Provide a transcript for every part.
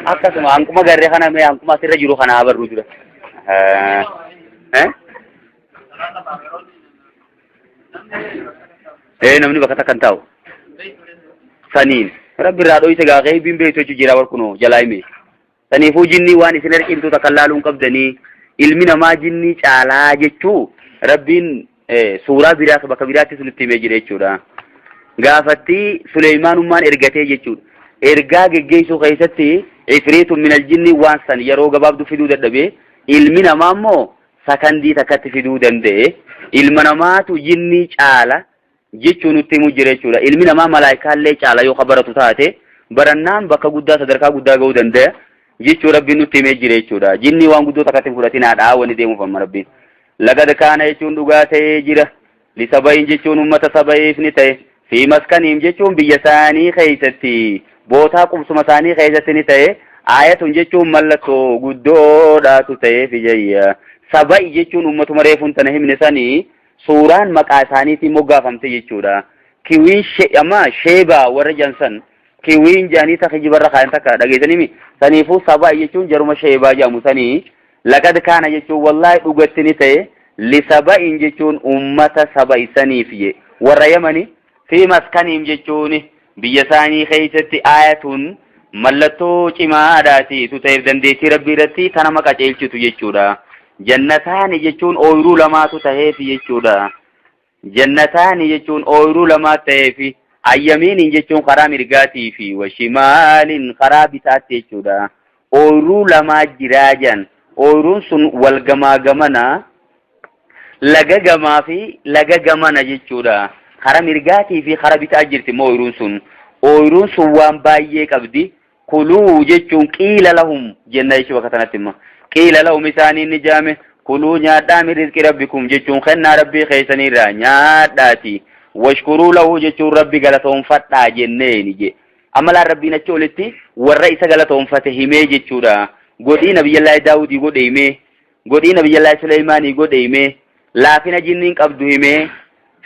Akkasuma hanquma garree kana mee hanquma asirra jiru kana haa barru dura. Eh? Eh namni bakka takka hin taa'u. Saniin rabbi irraa dhoyse gaa qeeybiin beektu jechuu jira war kunoo jalaa hime. Saniifuu jinnii waan isin irra cimtuu takka laaluu hin qabdanii ilmi namaa jinnii caalaa jechuu rabbiin suuraa biraa bakka biraattis nutti himee jira jechuudha. Gaafatti Suleymaanummaan ergatee jechuudha. Ergaa geggeessuu keessatti ifriitun minal jinni waan san yeroo gabaabduu fiduu dadhabee ilmi namaa immoo sakandii takkatti fiduu danda'e. Ilma namaatu jinnii caala jechuu nutti himu jira jechuudha. Ilmi namaa malaaykaallee caala yoo ka baratu taate barannaan bakka guddaa sadarkaa guddaa ga'uu danda'a jechuu rabbiin nutti himee jira jechuudha. Jinnii waan guddoo takkatti hin fudhatinaadha wanni deemuuf amma rabbiin. Laqad kaana jechuun dhugaa ta'ee jira. Lisaba'iin jechuun ummata saba'iif ni ta'e. Fi maskaniim jechuun biyya isaanii keessatti bootaa qubsuma isaanii keessatti ni ta'e. Aayatun jechuun mallattoo guddoodhaatu ta'eef jayya. Saba'i jechuun ummatuma reefuun tana himne sanii suuraan maqaa isaaniitiin moggaafamte jechuudha. Kiwiin amma sheebaa warra jedhan san kiwiin jedhanii ta kijibarra kaayan takka dhageessanimi. Saniifuu saba'i jechuun jaruma sheebaa jedhamu sanii Laqad kaana jechuun wallaahi dhugatti ni ta'e lisaba'in jechuun ummata saba'i saniif je warra yamani fi maskaniim jechuun biyya isaanii keessatti aayatun mallattoo cimaadhaati itu ta'eef dandeettii rabbii irratti ta nama qaceelchitu jechuudha. Jannataani jechuun ooyruu lamaatu taheef jechuudha. Jannataani jechuun ooyruu lamaa ta'eefi ayyamiiniin jechuun karaa mirgaatii fi washimaalin karaa bitaatti jechuudha. Ooyruu lamaa jiraa jedhan. Ooyruun sun wal gamaa gamana laga gamaa fi laga gamana jechuudha. Karaa mirgaatii fi karaa bitaa jirti immoo ooyruun sun. Ooyruun sun waan baay'ee qabdi. Kuluu jechuun qiila lahum jenna jechuu bakka tanatti immoo. Qiila lahum isaaniin ni jaame kuluu nyaadhaa min rizqi rabbikum jechuun kennaa rabbii keessanii irraa nyaadhaati. Washkuruu lahu jechuun rabbi galatoonfadhaa jenneeni je. Amma laan rabbiin achi olitti warra isa galatoonfate himee jechuudha. Godhii nabiyyallaahi Daawudii godhe himee. Godhii nabiyyallaahi Suleymaanii godhe himee. Laafina jinniin qabdu himee.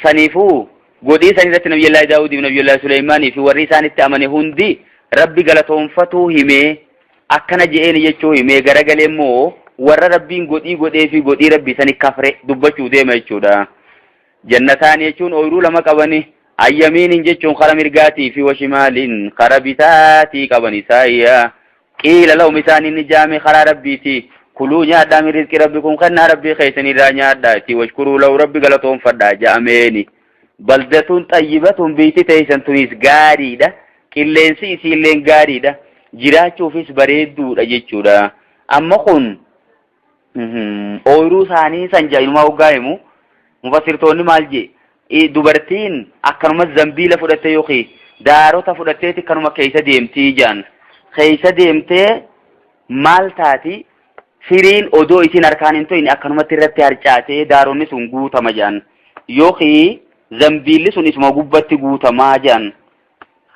Saniifuu godhii san irratti nabiyyallaahi Daawudii fi nabiyyallaahi Suleymaanii fi warri isaanitti amane hundi rabbi galatoonfatuu himee akkana je'eeni jechuu himee garagalee immoo warra rabbiin godhii godhee fi godhii rabbi sani kafre dubbachuu deema jechuudha. Jannataani jechuun ooyruu lama qabani ayyamiinin jechuun kara mirgaatii fi washimaaliin kara bitaatii qaban isaayyaa. Qiila lahum isaaniin ni jaame karaa Rabbiiti. Kuluu nyaadhaa min rizqi rabbikum kennaa Rabbii keessanirraa nyaadhaa itti washkuruu lahu Rabbi galatoonfadhaa ja'ameeni. Baldatun xayyibatun biitti teessan tunis gaariidha. Qilleensi isiilleen gaariidha. Jiraachuufis bareedduudha jechuudha. Amma kun ooyiruu isaanii san ja'a inumaa hoggaa himu mufassirtoonni maal jee dubartiin akkanuma zambiila fudhattee yookiin daarota fudhatteeti kanuma keessa deemtii jaan keessa deemtee maal taati firiin odoo isin harkaan hin to'in akkanumatti irratti harcaatee daaronni sun guutama jaan yookiin zambiilli sun isuma gubbatti guutamaa jaan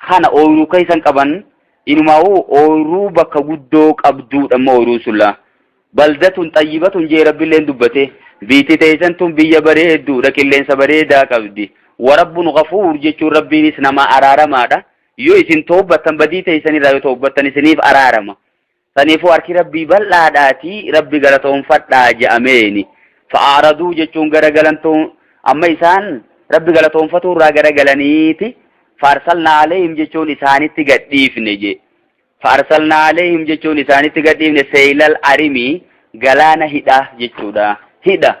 kana ooyiruu keessan qaban Inumaawuu ooyruu bakka guddoo qabduudha immoo ooyruun sun laa. Baldatun xayyibatun jee Rabbilleen dubbate. Biitti teessan tun biyya bareedduudha qilleensa bareedaa qabdi. Warabbun ghafuur jechuun Rabbiinis nama araaramaadha. Yoo isin toobbattan badii teessan irraa yoo toobbattan isiniif araarama. Saniifuu harki Rabbii bal'aadhaatii Rabbi galatoonfadhaa je'ameeni. Fa'aaraduu jechuun garagalantuu amma isaan Rabbi galatoonfatuu irraa garagalaniiti Fa'arsalnaa aleyhim jechuun isaanitti gadhiifne je. Fa'arsalnaa aleyhim jechuun isaanitti gadhiifne seeylal arimi galaana hidhaa jechuudha. Hidha.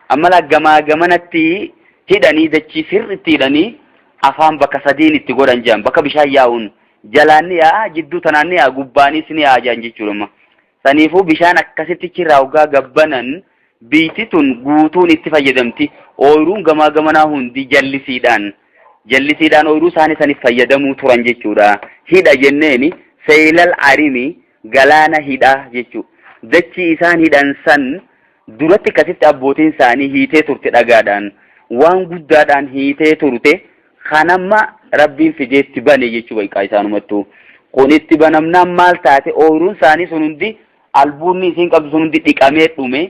Amma laa gamaa gamanatti hidhanii dachii sirriitti hidhanii afaan bakka sadiin itti godhan jedhan bakka bishaan yaa'uun jalaan ni yaa'a jidduu tanaan ni yaa'a gubbaanis ni yaa'a jedhan jechuudha. Saniifuu bishaan akkasitti chirraa hoggaa gabbanan biitti tun guutuun itti fayyadamti. Ooyiruun gamaa gamanaa hundi jallisiidhaan jallisiidhaan ooyiruu isaanii saniif fayyadamuu turan jechuudha. Hidha jenneeni seeylal arimi galaana hidhaa jechuudha. Dachii isaan hidhan san duratti akkasitti abbootiin isaanii hiitee turte dhagaadhaan waan guddaadhaan hiitee turte kanamma rabbiin fidee itti bane jechuu baay'ee isaanumattuu. Kun itti banamnaan maal taate ooyiruun isaanii sun hundi albuunni isiin qabdu sun hundi dhiqamee dhume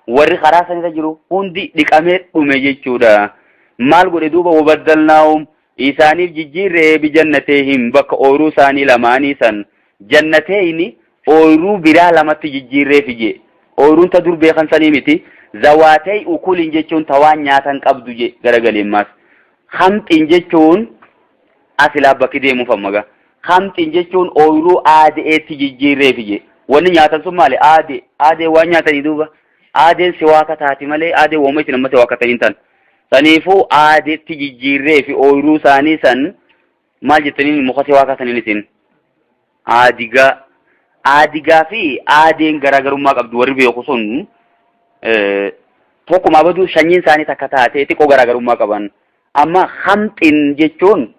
warri karaa sanirra jiru hundi dhiqamee dhume jechuudha. Maal godhe duuba? Wabaddalnaahum, isaaniif jijjiirre, bijannateehim, bakka ooyruu isaanii lamaanii san, jannateyni, ooyruu biraa lamatti jijjiirreefi je. Ooyruun ta dur beekan sanii miti. Zawaatey ukulin jechuun ta waan nyaatan qabdu je garagaleen maas. Hamxin jechuun asilaa bakki deemuuf amma gaa. Hamxin jechuun ooyruu aade'eetti jijjiirreefi je. Wanni nyaatan sun maali? Aadee. Aadee waan nyaatanii duuba. Aadeen siwaaka taati malee aadee wooma isin amma siwaakatanii hin taane. Saniifuu aadeetti jijjiirreefi ooyruu isaanii san maal jettaniin muka siwaaka saniin isin? Aadigaa. Aadigaa fi aadeen garaagarummaa qabdu warri beeku sun tokkuma abaduu sanyiin isaanii takka taatee xiqqoo garaagarummaa qaban. Amma hamxin jechuun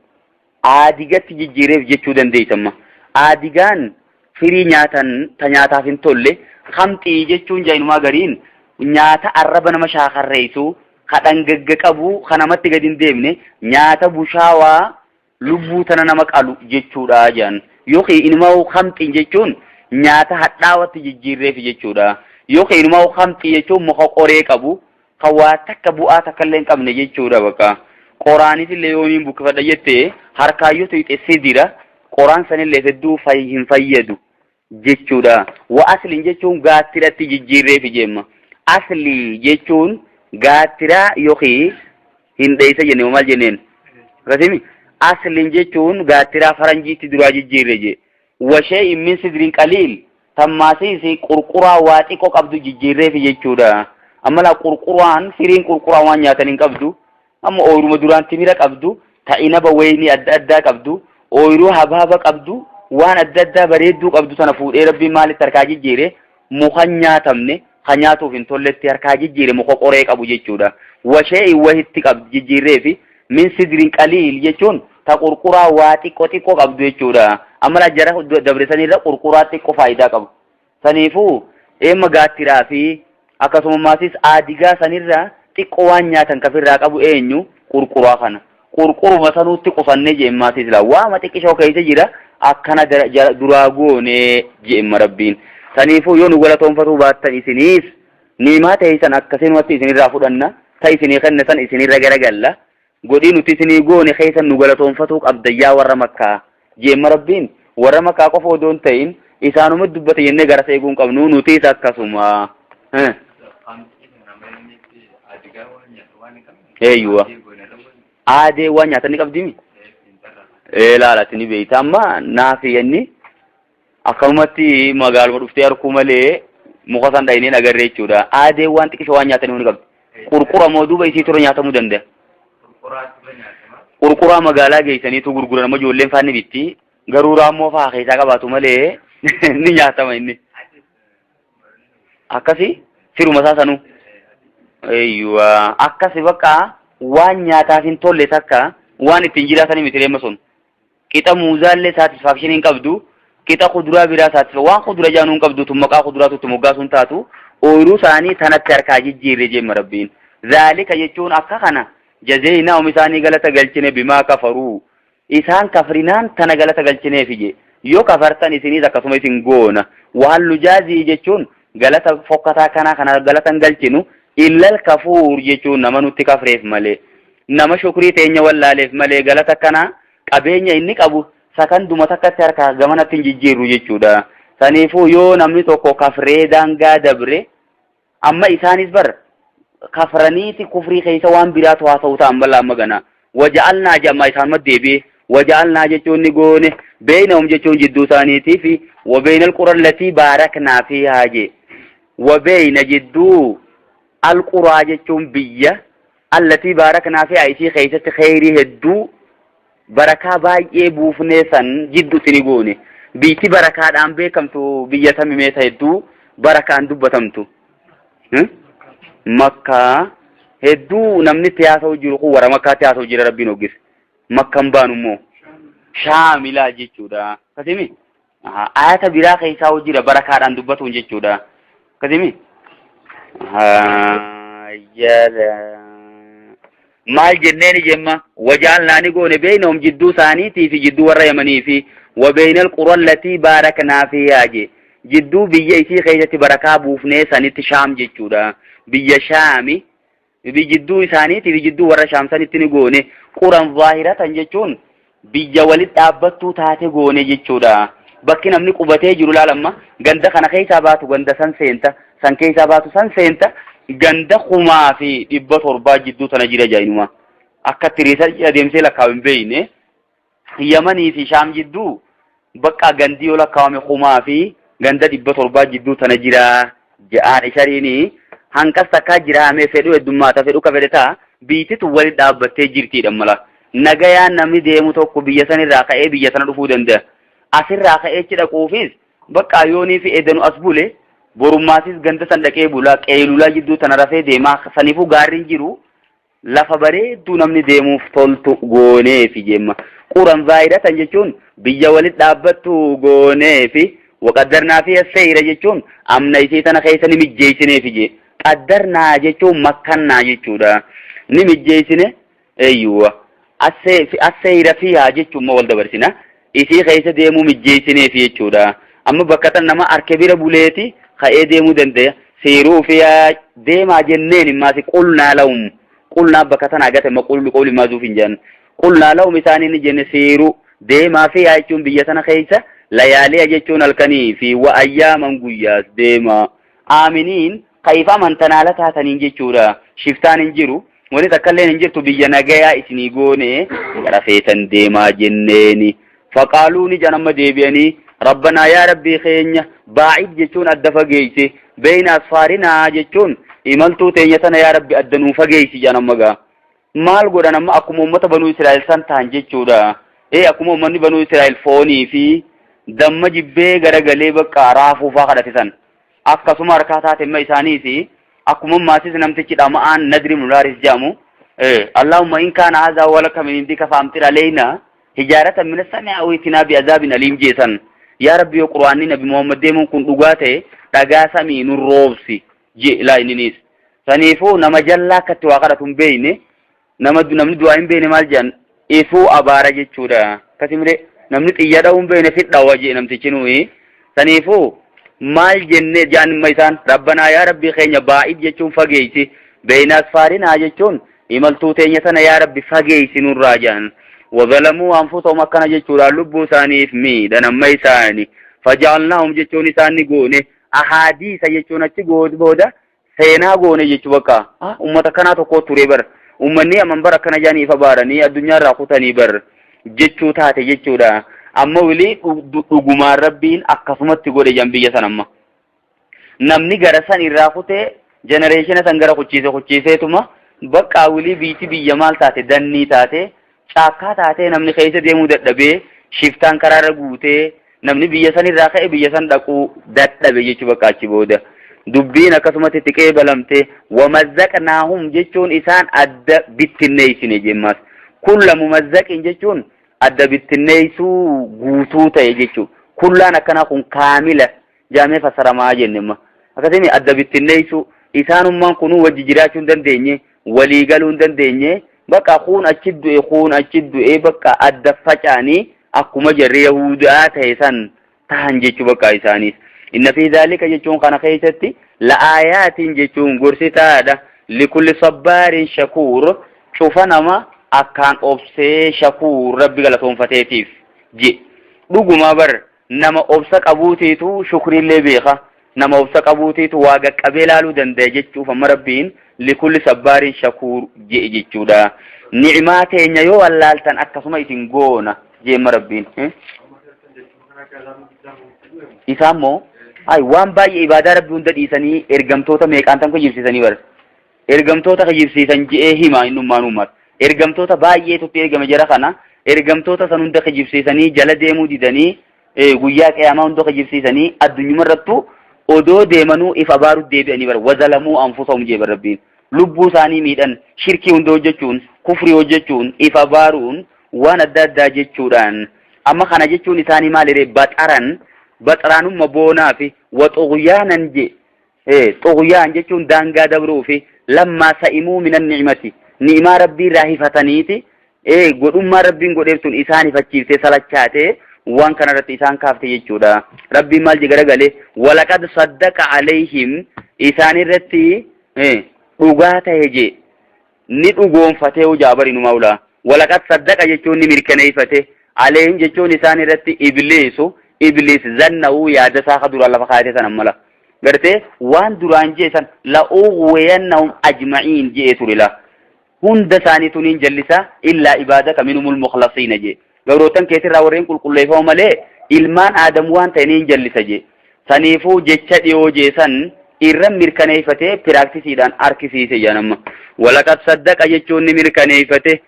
aadigatti jijjiireef jechuu dandeessamma. Aadigaan firii nyaatan ta nyaataaf hin tolle. Hamxii jechuun jaayinumaa gariin nyaata arraba nama shaakarreessu, ka dhangagga qabu, ka namatti gadi hin deemne, nyaata bushaawaa lubbuu tana nama qalu jechuudha jedhan. Yookiin inumaa hamxiin jechuun nyaata hadhaawatti jijjiirreef jechuudha. Yookiin inumaa hamxii jechuun muka qoree qabu kan waa takka bu'aa takka illee hin qabne jechuudha bakka. Qoraanis illee yoo niin buqqifadha jette harkaayyoo tuyxe sidira qoraan sanillee hedduu hin fayyadu jechuudha. Wa asliin jechuun gaattiratti jijjiirreef jeemma. Aslii jechuun gaattiraa yookiin hin dheeysa jenne maal jenneen? Akkasimi asliin jechuun gaattiraa faranjiitti duraa jijjiirre jee. Wa shay'in min sidrin qaliil tammaasiisi qurquraa waa xiqqoo qabdu jijjiirreefi jechuudha. Amma laa qurquraan firiin qurquraa waan nyaatan hin qabdu. Amma ooyruma duraan timira qabdu, ta inaba weynii adda addaa qabdu, ooyruu habaaba qabdu, waan adda addaa bareedduu qabdu tana fuudhee Rabbiin maalitti harkaa jijjiire? Muka hin nyaatamne, ka nyaatuuf hin tolletti harkaa jijjiire, muka qoree qabu jechuudha. Washee'in wahitti qabdu jijjiirreefi min sidrin qaliil jechuun ta qurquraa waa xiqqoo xiqqoo qabdu jechuudha. Amma laa jara dabre sanirra qurquraa xiqqoo faayidaa qabu. Saniifuu eemma gaattiraa fi akkasuma maasis aadigaa sanirra xiqqoo waan nyaatan kafirraa qabu eenyu qurquraa kana. Qurquruma sanuutti qusannee jeen maasis laa waama xiqqishoo keessa jira akkana duraa goone jeemma Rabbiin. Saniifuu yoo nu galatoonfatuu baattan isiniis niimaa teessan akkasinumatti isinirraa fudhanna ta isinii kenne san isinirra garagalla godhii nuti isinii goone keessan nu galatoonfatuu qabdan yaa warra Makkaa jeemma Rabbiin. Warra Makkaa qofa odoo hin ta'in isaanuma dubbate jennee gara eeguu hin qabnu, nutis akkasuma. Eeyyuwa. Aadee waan nyaatan ni qabdimi? Ee laalati ni beeyta amma naafi inni akkanumatti magaaluma dhuftee arguu malee muka san dhayneen agarree jechuudha. Aadee waan xiqqisho waan nyaatanii ni qabdi. Qurqura moo duuba isii tura nyaatamuu danda'a. Qurquraa magaalaa geessaniitu gurguran amma ijoolleen faanni bitti. Garuu raammoo fa'aa keessaa qabaatu malee ni nyaatama inni. Akkasi firuma isaa sanuu. Eeyyuwa akkasi bakka waan nyaataaf hin tolle takka waan ittiin jiraatanii miti reemma sun. Qixa muuzaallee satisfaction hin qabdu. Qixa kuduraa biraa satisfa waan kudura jaanuu hin qabdu, tun maqaa kuduraatu itti moggaasuun taatu ooyiruu isaanii tanatti harkaa jijjiirre jeemma Rabbiin. Zaalika jechuun akka kana jazeeynaahum isaanii galata galchine bimaa kafaruu. Isaan kafrinaan tana galata galchineefi je. Yoo kafartan isiniis akkasuma isin goona. Waan lujaazii jechuun galata fokkataa kanaa kana galata hin galchinu illal kafuur jechuun nama nutti kafreef malee. Nama shukrii teenya wallaaleef malee galata kana qabeenya inni qabu sakanduma takkatti harkaa gamanatti hin jijjiirru jechuudha. Saniifuu yoo namni tokko kafree daangaa dabre amma isaanis bar kafraniiti kufrii keessa waan biraatu haasa'u ta'an bal'aa amma gana. Waja'alnaa jedhama isaanuma deebi'e. Waja'alnaa jechuun ni goone. Beeynahum jechuun jidduu isaaniitii fi wabeeynal qurallatii baaraknaa fi haajee. Wabeeyna jidduu alquraa jechuun biyya allatii baaraknaa fi isii keessatti kheyrii hedduu barakaa baay'ee buufnee san jidduutti ni goone. Biitti barakaadhaan beekamtu biyya tami meeta hedduu barakaan dubbatamtu? Makkaa. Hedduu namni itti haasa'u jiru kun warra Makkaatti haasa'u jira Rabbiin hoggise. Makkan baanu immoo shaamilaa jechuudha. Akkasimi ayata biraa keessaa jira barakaadhaan dubbatuun jechuudha. Akkasimi maal jenneeni jemma wajaalnaa ni goone beeynahum jidduu isaaniitii fi jidduu warra Yamanii fi wabeeynal qurallatii baaraknaa fiihaa jee jidduu biyya isii keessatti barakaa buufnee sanitti Shaam jechuudha. Biyya Shaami. Jidduu isaaniitii fi jidduu warra Shaam sanitti ni goone. Quran zaahiratan jechuun biyya walitti dhaabbattuu taate goone jechuudha. Bakki namni qubatee jiru laal amma ganda kana keessaa baatu ganda san seenta, san keessaa baatu san seenta, ganda 1700 jidduu tana jira jainuma. Akka itti adeemsee lakkaa'u hin beekne. Yamanii fi Shaam jidduu bakka gandi yoo lakkaawame 1700 jidduu tana jira ja'aan ishariini hanqas takkaa jiraamee fedhu heddummaata fedhu ka fedhe ta'a biittitu wali dhaabbattee jirtiidha mala. Nagayaan namni deemu tokko biyya sanirraa ka'ee biyya sana dhufuu danda'a. Asirraa ka'ee achi dhaquufis bakka yoonii fi edanu as bule borummaasis ganda san dhaqee bula qeelulaa jidduu tana rafee deemaa saniifuu gaarriin jiru lafa bareedduu namni deemuuf toltu gooneefi jemma. Quran zaahiratan jechuun biyya walit dhaabbattu gooneefi waqaddarnaa fi asseyra jechuun amna isii tana keessa ni mijjeessineefi jee. Qaddarnaa jechuun makkannaa jechuudha. Ni mijjeessine eeyyuwa. Asseyra fiihaa jechuun ma wal dabarsina. Isii keessa deemuu mijjeessineefi jechuudha. Amma bakka tan nama harka bira buleeti ka'ee deemuu dandeya. Siiruu fiyaa deemaa jenneen immaasi qulnaa lahum qulnaa bakka tanaa gate ma qulli qawli maazuuf hin jedhan. Qulnaa lahum isaanii ni jenne siiruu deemaa fiyaa jechuun biyya tana keessa layaaliya jechuun halkanii fi wa ayyaaman guyyaas deemaa. Aaminiin kaifa amantan haala taataniin jechuudha. Shiftaan hin jiru. Wani takkalleen hin jirtu biyya nagayaa isinii goone gara feetan deemaa jenneeni. Faqaaluu ni jedhan amma deebi'anii Rabbanaa yaa Rabbii keenya baa'id jechuun adda fageeysi beeyna asfaarinaa jechuun imaltuu teenya tana yaa Rabbi adda nuu fageeysi jedhan amma gaa. Maal godhan amma akkuma uummata banuu Israa'el san ta'an jechuudha. Ee akkuma uummanni banuu Israa'el foonii fi damma jibbee garagalee bakka raafuu faa kadhate san. Akkasuma harkaa taate imma isaaniisi akkuma maasis namtichi dhama'aan Nadri ibn Haaris jedhamu Allahumma in kaana haadhaa walaka min indika faamtir aleyna hijaaratan min as-samii aw itinaa bi azaabin aliim jeesan yaa Rabbi yoo Qur'aanni Nabi Muhammad deemuun kun dhugaa ta'e dhagaa samii nun roobsi je laa inniniis saniifuu nama jallaa akkatti waa kadhatu hin beekne nama namni du'aa hin beekne maal jedhan ifuu abaara jechuudha akkasi namni xiyya dha'uu hin beekne fidhawa jee namtichi nuyi saniifuu maal jenne jedhan imma isaan rabbanaa yaa rabbii keenya baa'id jechuun fageeysi beeyna asfaarinaa jechuun imaltuu teenya tana yaa rabbi fageeysi nurraa jedhan wazalamuu anfusahum akkana jechuudhaan lubbuu isaaniif miidhan amma isaani faja'alnaahum jechuun isaan ni goone ahaadiisa jechuun achi booda seenaa goone jechuu bakka ummata kanaa tokko ture bar ummanni aman bar akkana jaanii ifa baaranii addunyaa irraa kutanii bar jechuu taate jechuudha amma wilii dhugumaan rabbiin akkasumatti godhe jan biyya san amma namni gara san irraa kutee jenereeshina san gara kuchiise kuchiiseetuma bakka wilii biyti biyya maal taate dannii taate caakkaa taatee namni keessa deemuu dadhabee shiftaan karaarra guutee namni biyya san irraa ka'e biyya san dhaquu dadhabe jechuu bakka achi booda dubbiin akkasumatti itti qeebalamte wamazzaqnaahum jechuun isaan adda bittinneessine jemmas kulla mumazzaqin jechuun adda bittinneessuu guutuu ta'e jechuu kullaan akkanaa kun kaamila jaamee fassaramaa jenne amma akkasimi adda bittinneessuu isaanummaan kunuu wajji jiraachuu hin dandeenye walii galuu hin dandeenye bakka kuun achi du'e kuun achi du'e bakka adda faca'anii akkuma jarri yahudaa ta'e san tahan jechuu bakka isaaniis inna fi dhaalika jechuun kana keessatti la'aayaatiin jechuun gorsitaadha likulli sabbaarin shakuur cufa nama akkaan obsee shakuur rabbi galatoonfateetiif je dhuguma bar nama obsa qabuutiitu shukriillee beeka nama obsa qabuutiitu waa qaqqabee laaluu danda'e jechuuf amma rabbiin likulli sabbaarin shakuur je'e jechuudha. Ni'imaa teenya yoo wallaaltan akkasuma isin goona jeemma rabbiin. Isaan moo ay waan baay'ee ibaadaa rabbi hunda dhiisanii ergamtoota meeqaan tan kijibsiisanii bara. Ergamtoota kijibsiisan je'ee hima innummaan uummata. Ergamtoota baay'eetu itti ergame jara kana ergamtoota san hunda kijibsiisanii jala deemuu didanii guyyaa qiyaamaa hunda kijibsiisanii addunyuma irrattuu odoo deemanuu if abaaru deebi'anii bara wazalamuu anfusahum jee bara rabbiin lubbuu isaanii miidhan shirkii hunda hojjechuun kufrii hojjechuun if abaaruun waan adda addaa jechuudhaan amma kana jechuun isaanii maaliree baxaran baxraanumma boonaa fi waxugyaanan je Xugyaan jechuun daangaa dabruu fi lammaa sa'imuu minan ni'mati ni'imaa rabbii irraa hifataniiti godhummaa rabbiin godheef tun isaan hifachiiftee salachaatee waan kana irratti isaan kaafte jechuudha. Rabbiin maal je garagalee walaqad saddaqa alayhim isaan irratti dhugaa ta'e je. ni dhugoonfatee hojaa bari numaa ulaa. Walaqad saddaqa jechuun ni mirkaneeffate. Aleehim jechuun isaan irratti ibliisu ibliis zanna'uu yaada isaa ka duraan lafa kaayate sanan mala. Gartee waan duraan jee san la'ughwiyannahum ajma'iin je'ee ture laa. Hunda isaaniitu niin jallisa illaa ibaadaka minhumul mukhlasiina jee. Gabroottan keetirraa warreen qulqulleeffama malee ilmaan Aadam waan ta'e niin jallisa jee. Saniifuu jecha dhiyoo jee san irra mirkaneeffatee piraaktisiidhaan arkisiise jedhan amma. Walaqad saddaqa jechuun ni mirkaneeffate.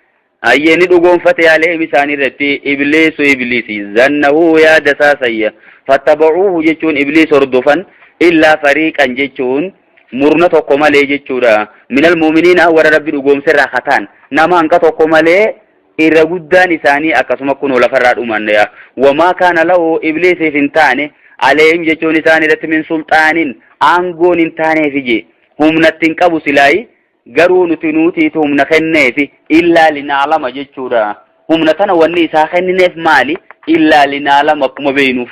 Hayyee ni dhugoonfate aleehim isaan irratti ibliisu ibliisi zannahu yaada isaa sayya fattaba'uuhu jechuun ibliis hordofan illaa fariiqan jechuun murna tokko malee jechuudha. Minal mu'miniina warra rabbi dhugoomse irraa kataan nama hanqa tokko malee irra guddaan isaanii akkasuma kunoo lafarraa dhuman yaa. Wamaa kaana lahu ibliisiif hin taane aleehim jechuun isaan irratti min sulxaanin aangoon hin taaneefi jee humnatti hin qabu silaayi garuu nuti nuutiitu humna kenneefi illaa linaalama jechuudha. Humna tana wanni isaa kennineef maali? Illaa linaalama akkuma beeynuuf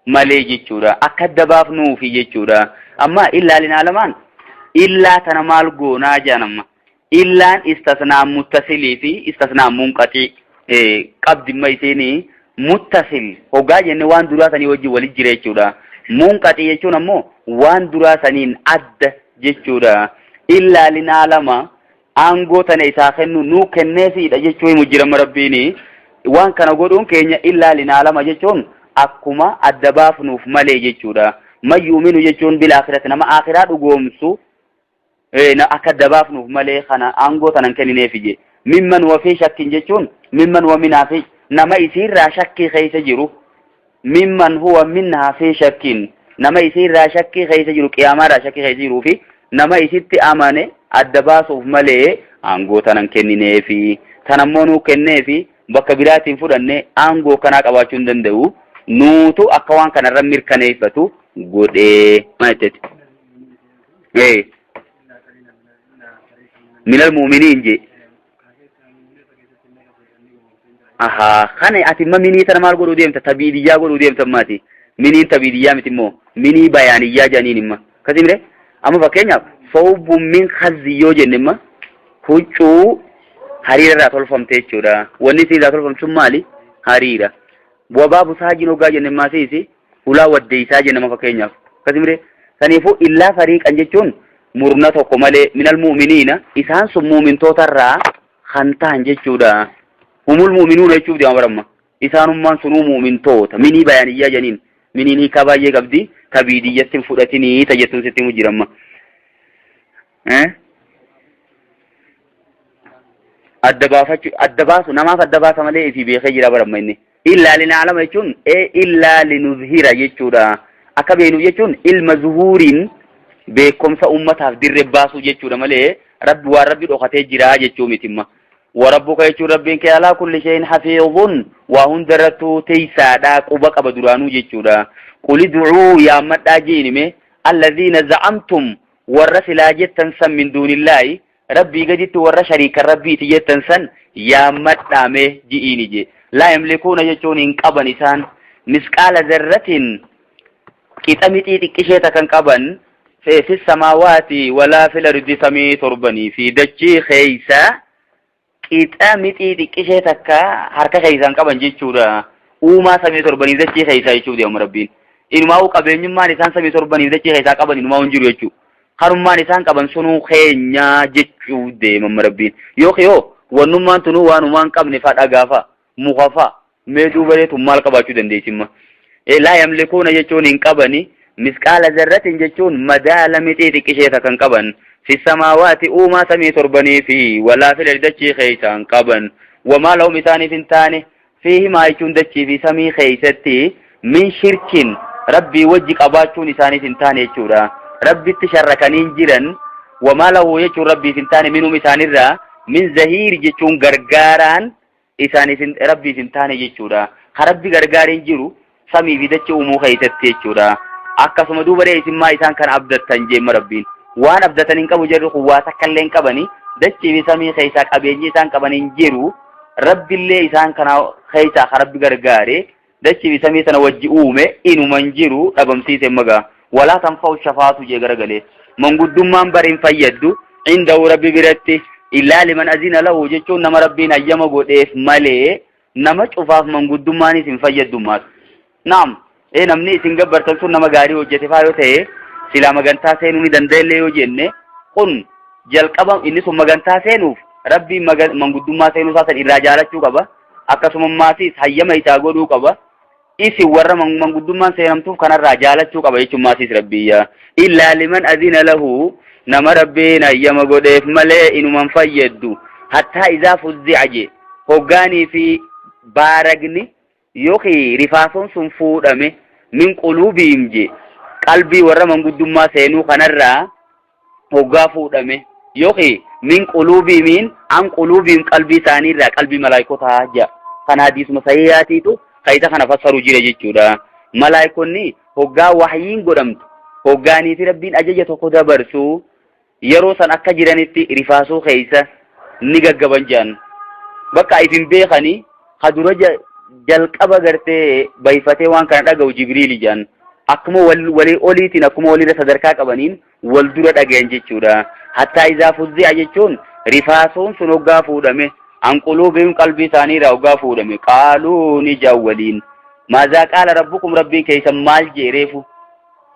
malee jechuudha. Akka adda baafnuufi jechuudha. Amma illaa linaalamaan illaa tana maal goonaa jedhan amma. Illaan istasnaa muttasilii fi istasnaa munqaxii qabdi amma isiin muttasil hoggaa jenne waan duraa sanii wajjin walit jira jechuudha. Munqaxii jechuun ammoo waan duraa saniin adda jechuudha. Illaa linaalama aangoo tana isaa kennu nuu kenneefiidha jechuu himu jirama rabbiini. Waan kana godhuun keenya illaa linaalama jechuun akkuma adda baafnuuf malee jechuudha. Man yu'minu jechuun bil aakhirati nama aakhiraa dhugoomsu akka adda baafnuuf malee kana aangoo tana hin kennineefi je. Mimman wa fi shakkin jechuun mimman wa minhaa fi nama isiirraa shakkii keessa jiru mimman huwa minhaa fi shakkin nama isiirraa shakkii keessa jiru qiyaamaarraa shakkii keessa jiruu fi nama isitti amane adda baasuuf malee aangoo tana hin kennineefi. Tanammoo nuu kenneefi bakka biraatiin fudhanne aangoo kanaa qabaachuu hin danda'u. Nuutu akka waan kanarra mirkaneeffatu godhee maal jetteeti? Ee. Minal mu'miniin jee. Ahaa kana ati imma minii tana maal godhuu deemta tabiidiyyaa godhuu deemta ammaati. Miniin tabiidiyyaa miti immoo minii bayaaniyyaa jedhaniin imma. Akkasii mire amma fakkeenyaaf sawbun min khazzi yoo jenne imma huccuu hariira irraa tolfamte jechuudha. Wanni isin irraa tolfamte sun maali? Hariira. Wabaa busaajin hoggaa jenne immaa siisi hulaa waddeessaa jenna amma fakkeenyaaf. Akkasii mire saniifuu illaa fariiqan jechuun murna tokko malee minal mu'miniina isaan sun mu'mintoota irraa kan ta'an jechuudha. Humul mu'minuuna jechuuf deema baramma. Isaanummaan sunuu mu'mintoota minii bayaaniyyaa janiin miniin hiikaa baay'ee qabdi tabiidiyyatti hin fudhatinii ta jettuun sitti himu jira amma. Adda baafachuu adda baasu namaaf adda baasa malee ifii beekee jira baramma inni. Illaa linaalama jechuun ee illaa linuzhira jechuudha. Akka beeknuuf jechuun ilma zuhuuriin beekumsa ummataaf dirre baasuu jechuudha malee rabbi waan rabbi dhokatee jira jechuu mitimma. Warabbuka jechuun rabbiin kee alaa kulli shay'in hafiizun waa hundarrattuu teeysaadha quba qaba duraanuu jechuudha. Quli du'uu yaammadhaa je'inime alladhiina za'amtum warra silaa jettan san min duunillaahi Rabbii gaditti warra shariikan Rabbiiti jettan san yaammadhaa mee ji'iini je. Laa yamlikuuna jechuun hin qaban isaan misqaala zarratin qixa mixii xiqqishee takkan qaban fi samaawaati walaa fil ardi samii torbanii fi dachii keeysa qixa mixii xiqqishee takka harka keeysaan qaban jechuudha. Uumaa samii torbanii dachii keeysaa jechuuf deema Rabbiin. Inumaa'uu qabeenyummaan isaan samii torbanii dachii keessaa qaban inumaa'uu hin jiru jechuudha. Kanummaan isaan qaban sunuu keenyaa jechuu deemamma Rabbiin. Yookiin yoo wannummaan tunuu waanumaa hin qabne fa'a dhagaa fa'a muka fa'a mee duuba tun maal qabaachuu dandeessimma. Laa yamlikuuna jechuun hin qabani misqaala zarratin jechuun madaala mixii xiqqishee takka hin qaban fi samaawaati uumaa samii torbanii fi walaa fil dachii keessaa hin qaban wamaa lahum isaaniif hin taane Fiihimaa jechuun dachii fi samii keessatti min shirkin Rabbii wajji qabaachuun isaaniif hin taane jechuudha. Rabbitti sharrakanii hin jiran wamaa lahu jechuun Rabbiif hin taane minhum isaanirraa min zahiir jechuun gargaaraan isaaniif hin Rabbiif hin taane jechuudha. Ka Rabbi gargaareen jiru samii fi dachii uumuu keessatti jechuudha. Akkasuma duuba ree isin maa isaan kana abdattan jeemma Rabbiin. Waan abdatan hin qabu jarri kun waa takka illee hin qabani. Dachii fi samii keessaa qabeenyi isaan qaban hin jiru. Rabbillee isaan kana keessaa ka Rabbi gargaare dachii fi samii sana wajji uume inuma hin jiru dhabamsiise magaa. Walaa tanfa'u shafaatu jee garagalee. Manguddummaan bari hin fayyaddu indahu Rabbi biratti. Illaa liman azina lahu jechuun nama Rabbiin hayyama godheef malee nama cufaaf manguddummaanis hin fayyaddu maas. Naam, ee namni isin gabbartan sun nama gaarii hojjete faa yoo ta'e silaa magantaa seenuu ni danda'ellee yoo jenne kun jalqaba inni sun magantaa seenuuf Rabbiin manguddummaa seenuu isaa san irraa jaalachuu qaba. Akkasuma maasiis hayyama isaa godhuu qaba. Isin warra manguddummaan seenamtuuf kanarraa jaalachuu qaba jechuun maasiis Rabbiyya. Illaa liman azina lahu nama Rabbiin hayyama godheef malee inuman fayyaddu. Hattaa izaa fuzzi'a je hoggaanii fi baaragni yookiin rifaasoon sun fuudhame min quluubiim je qalbii warra manguddummaa seenuu kanarraa hoggaa fuudhame yookiin min quluubiimiin an quluubiim qalbii isaanii irraa qalbii malaayikotaa jedha. Kana hadiisuma sahihaatiitu ka isa kana fassaru jira jechuudha. Malaayikonni hoggaa wahyiin godhamtu hoggaanii fi Rabbiin ajaja tokko dabarsu yeroo san akka jiranitti rifaasuu keessa ni gaggaban jedhan. Bakka ifin beekanii ka dura jalqaba gartee bayfatee waan kana dhaga'u Jibriili jedhan. Akkuma walii oliitiin akkuma walirra sadarkaa qabaniin wal dura dhagayan jechuudha. Hattaa izaa fuzzi'a jechuun rifaasuun sun hoggaa fuudhame an quluubihim qalbii isaanii irraa hoggaa fuudhame qaaluu ni ja'an waliin. Maazaa qaala rabbukum rabbiin keessan maal jee reefu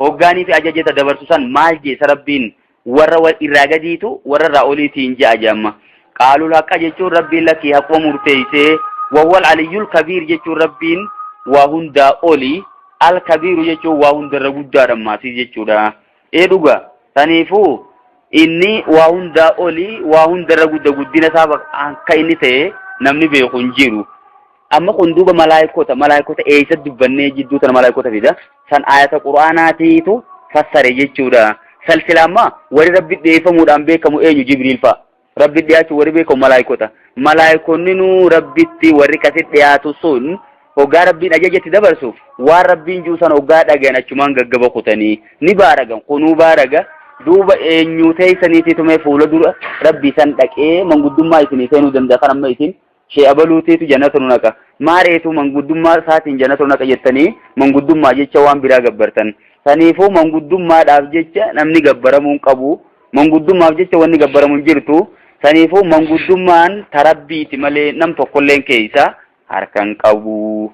hoggaanii fi ajaja dabarsu san maal jee sa rabbiin warra wal irraa gadiitu warra irraa oliitiin je'a je'amma. Qaalul haqqa jechuun rabbiin lakkii haquma murteessee wawwal aliyyul kabiir jechuun rabbiin waa hundaa oli al kabiiru jechuun waa hundarra guddaadha maasii jechuudha. Ee dhuga saniifuu inni waa hundaa oli waa hundarra gudda guddina isaa akka inni ta'e namni beeku hin jiru. Amma kun duuba malaayikota malaayikota eessa dubbannee jidduu tana malaayikota fida san ayata qur'aanaatiitu fassare jechuudha. Salsila amma warri rabbi dhiyeeffamuudhaan beekamu eenyu Jibriil fa'a. Rabbi dhiyaachuu warri beekamu malaayikota. Malaayikonni nuu rabbitti warri kasi dhiyaatu sun hoggaa rabbiin ajajatti dabarsu waan rabbiin jiru san hoggaa dhagayan achumaan gaggaba kutanii ni baaragan kunuu baaraga duuba eenyu teessaniitii tumee fuula dura rabbii san dhaqee manguddummaa isinii seenuu danda'a kan amma isin Shee abaluutiitu jannata nu naqa. Maareetu manguddummaa isaatiin jannata nu naqa jettanii manguddummaa jecha waan biraa gabbartan. Saniifuu manguddummaadhaaf jecha namni gabbaramuu hin qabu. Manguddummaaf jecha wanni gabbaramu hin jirtu. Saniifuu manguddummaan ta Rabbiiti malee nam tokkolleen keessa harka hin qabu.